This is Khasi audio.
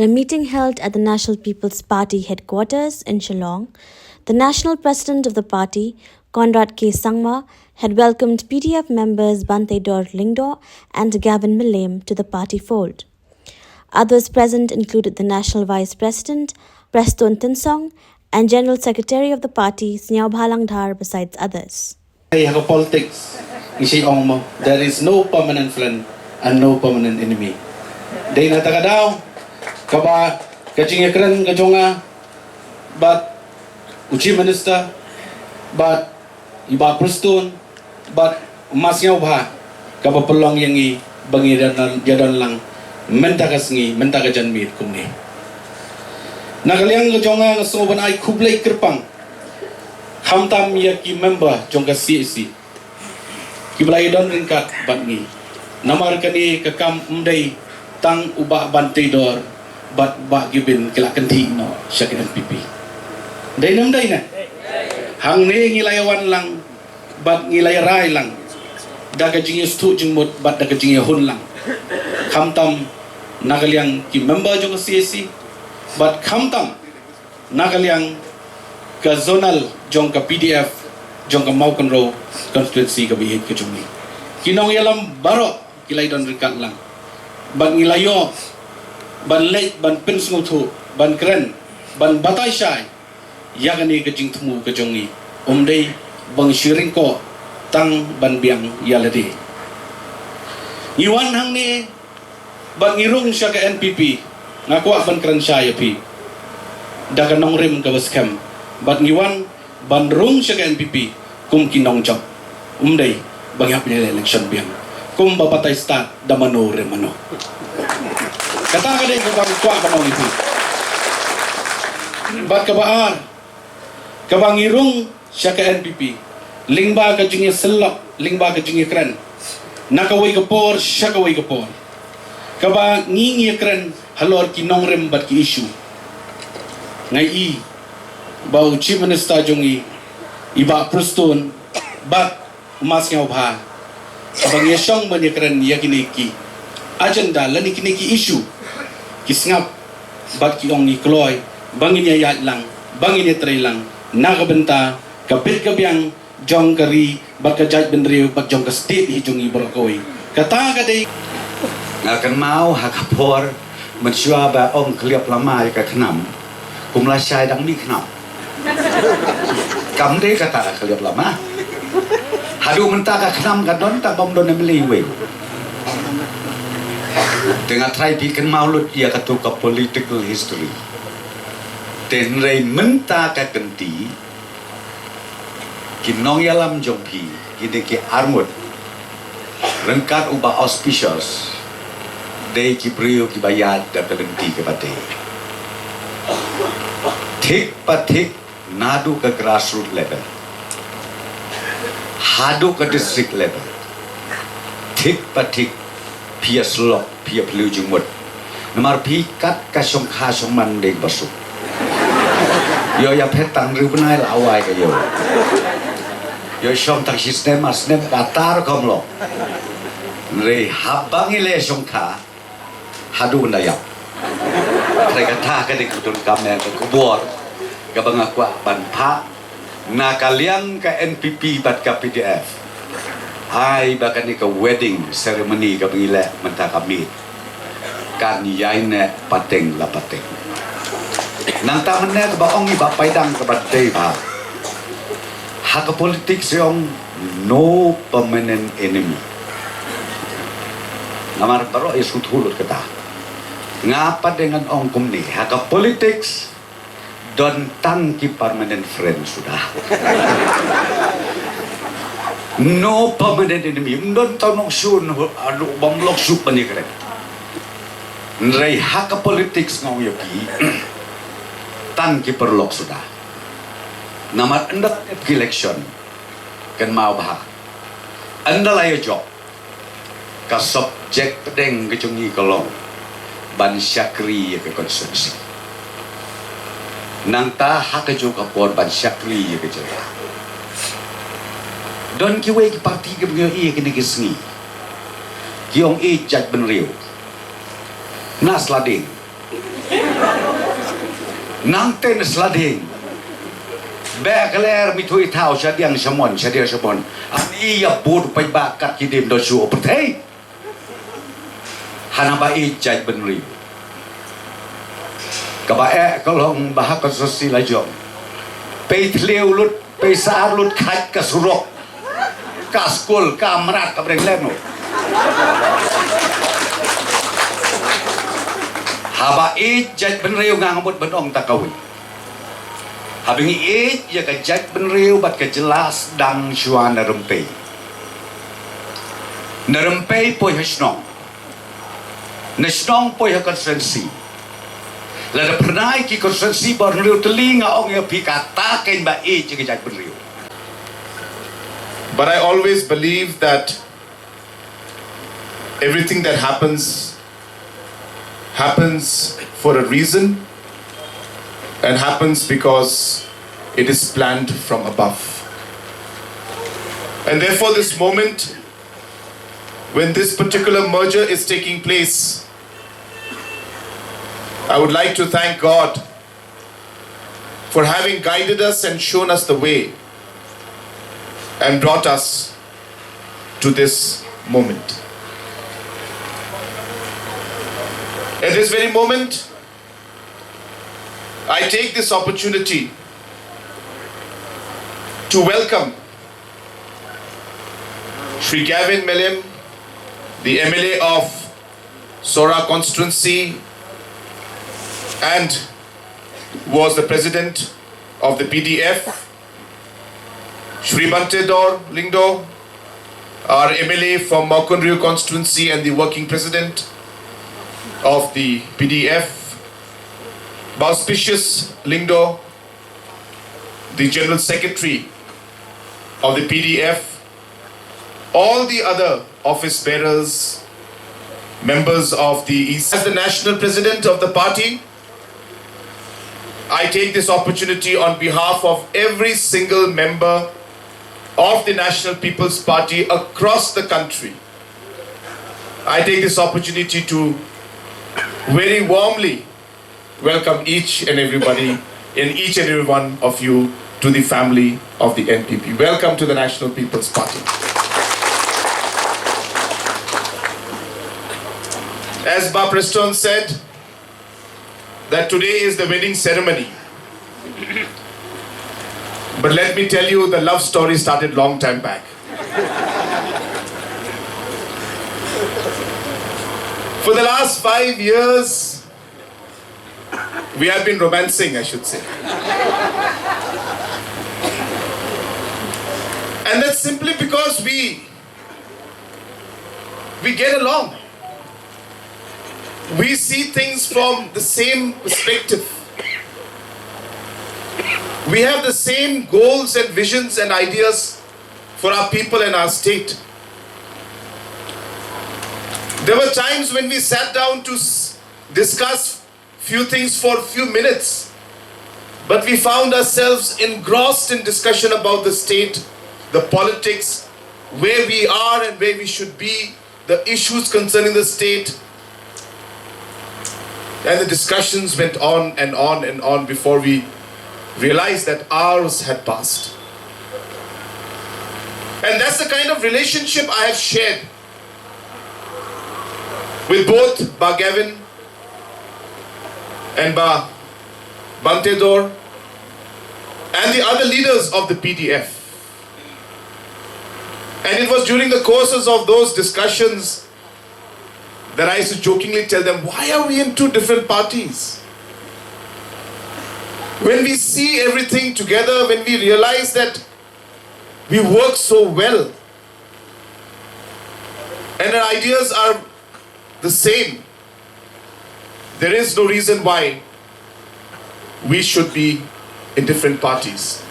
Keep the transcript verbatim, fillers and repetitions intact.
In a meeting held at the National People's Party headquarters in Shillong, the national president of the party, Conrad K Sangma, had welcomed P D F members Banteidor Lyngdoh and Gavin Mylliem to the party fold. Others present included the national vice president, Prestone Tynsong, and general secretary of the party, Sniawbhalang Dhar, besides others. Hey, ha ka politics, ngi shi ong mo, there is no permanent friend and no permanent enemy. Dei na kata ka daw, kaba ka jingïakren ka jong nga bad u Chief Minister bad i Bah Prestone bad ma Sniawbha, kaba pynlong ïa ngi ba ngi ïa don, ïa don lang mynta ka sngi, mynta ka janmiet kumne. Na ka liang ka jong nga, nga sngew ban ai khublei kyrpang khamtam ïa ki member jong ka C A C kiba la ïa don ryngkat bad ngi. Namar kane ka kam ym dei tang u Bah Banteidor bad Bah Gavin ki la kynthih noh sha ka N P P. Dei ne ym dei ne? Hangne ngi la ïa wan lang bad ngi la ïa rai lang da ka jingïasngewthuh jingmut bad da ka jingïahun lang, khamtam na ka liang ki member jong ka C A C bad khamtam na ka liang ka zonal jong ka P D F jong ka Mawkynrew constituency kaba ïeit ka jong ngi. Ki nongïalam baroh ki la ïa don ryngkat lang bad ngi la ïoh ban leit ban pynsngewthuh, ban kren, ban batai shai ïa kane ka jingthmu ka jong ngi. Ym dei ba ngi shu ring ko tang ban biang ïa lade. Ngi wan hangne bad ngi rung sha ka N P P, nga kwah ban kren shai ïa phi da ka nongrim kaba skhem. Bad ngi wan ban rung sha ka N P P kum ki nongjop. Ym dei ba ngi hap ïa election biang kumba batai stad da mano re mano. Kata ka dei kaba ngi kwah ban ong ïa phi. Bad kaba ar, kaba ngi rung sha ka N P P lyngba ka jingïasyllok, lyngba ka jingïakren na kawei ka por sha kawei ka por, kaba ngi ngi ïakren halor ki nongrim bad ki issue. Nga i ba u Chief Minister jong ngi, i Bah Prestone bad u ma Sniawbha, ba ngi ïa shong ban ïakren ïa kine ki agenda lane kine ki issue, ki sngap bad ki ong ngi kloi ba ngin ïa ïaid lang, ba ngin ïa trei lang na ka bynta ka bit ka biang jong ka ri bad ka jaitbynriew bad jong ka state hi jong ngi baroh kawei. Kata ka dei. Nga kynmaw ha ka por mynshuwa ba ong khlieh lama ïa ka khnam, kum lashai dang mih khnam. Kam dei kata ka khlieh lama. Haduh mynta ka khnam ka don tang bym don M L A iwei. Te nga trai phi kynmaw lut ïa katu ka political history. Te hynrei mynta ka kynti, ki nongïalam jong phi, kine ki arngut, ryngkat u Bah Auspicious, dei ki briew kiba ïaid da ka lynti kaba dei. Thik pa thik naduh ka grassroot level haduh ka district level, thik pa thik phi ïa slok, phi ïa phylliew jingmut. Namar phi kat ka shongkha shongman dei ba suk. Ïoh ïa phet tang hynriew bnai la wai ka ïew. Ïoh shong tang shi snem ar snem kata rukom long. Hynrei haba ngi leh shongkha haduh nda ïap. Hynrei kata ka dei ka donkam, ka khubor kaba nga kwah ban phah na ka liang ka N P P bad ka P D F. Ai ba kane ka wedding ceremony kaba ngi leh mynta ka miet kan ïai neh pateng la pateng. Nangta mynne kaba ong i Bah Paidang kaba dei bha, ha ka politics ong no permanent enemy. Namar baroh ïa sngewthuh lut kata. Nga pat de ngan ong kumne, ha ka politics don tang ki permanent friend suda. No permanent enemy. Ym don tang nongshun, aduh bym lok suk ban ïakren. Hynrei ha ka politics nga ong ïa phi, tang ki paralok suda. Namar ynda la dep ki election, kynmaw bha, ynda la ïa jop, ka subject pdeng ka jong ngi ka long ban shakri ïa ka constituency. Nangta ha kajuh ka por ban shakri ïa ka jylla. Don kiwei ki party kiba ngi ïohi ha kine ki sngi, ki ong ïeit jaitbynriew. Nas la ding. Nangta na Slading. Beh ka lyer mi thui thaw sha diang sha mon, sha diang sha mon. Ani ïa bud paidbah kat ki dim do shu pyrthei. Hana ba ïeit jaitbynriew. Kaba eh ka long ba ha ka sosi la jong. Pei thliew lut, pei sar lut khat ka surok. Ka skul, ka mrad, ka breng lem lut. Haba ïeit jaitbynriew nga ngamut ban ong ta kawi. Haba ngi ïeit ïa ka jaitbynriew bad ka jylla sdang shuwa na rympei. Na rympei poi ha shnong. Na shnong poi ha constituency. Lada phyrnai ki constituency ba hynriew tylli nga ong ïa phi kata kein ba ïeit ïa ka jaitbynriew. But I always believe that everything that happens happens for a reason and happens because it is planned from above. And therefore, this moment, when this particular merger is taking place, I would like to thank God for having guided us and shown us the way and brought us to this moment. At this very moment, I take this opportunity to welcome Shri Gavin Melem, the M L A of Sohra constituency, and was the president of the P D F, Shri Bantedor Lyngdoh, our M L A from Mawkynrew constituency and the working president of the P D F, Bauspicious Lyngdoh, the general secretary of the P D F, all the other office bearers, members of the E C. As the national president of the party, I take this opportunity on behalf of every single member of the National People's Party across the country. I take this opportunity to very warmly welcome each and everybody and each and every one of you to the family of the N P P. Welcome to the National People's Party. As Bah Prestone said, that today is the wedding ceremony. But let me tell you, the love story started long time back. For the last five years, we have been romancing, I should say. And that's simply because we we get along. We see things from the same perspective. We have the same goals and visions and ideas for our people and our state. There were times when we sat down to s- discuss few things for a few minutes, but we found ourselves engrossed in discussion about the state, the politics, where we are and where we should be, the issues concerning the state. And the discussions went on and on and on before we realized that hours had passed. And that's the kind of relationship I have shared with both Bah Gavin and Bah Bantedor and the other leaders of the P D F. And it was during the courses of those discussions that I used to jokingly tell them, "Why are we in two different parties? When we see everything together, when we realize that we work so well and our ideas are the same, there is no reason why we should be in different parties."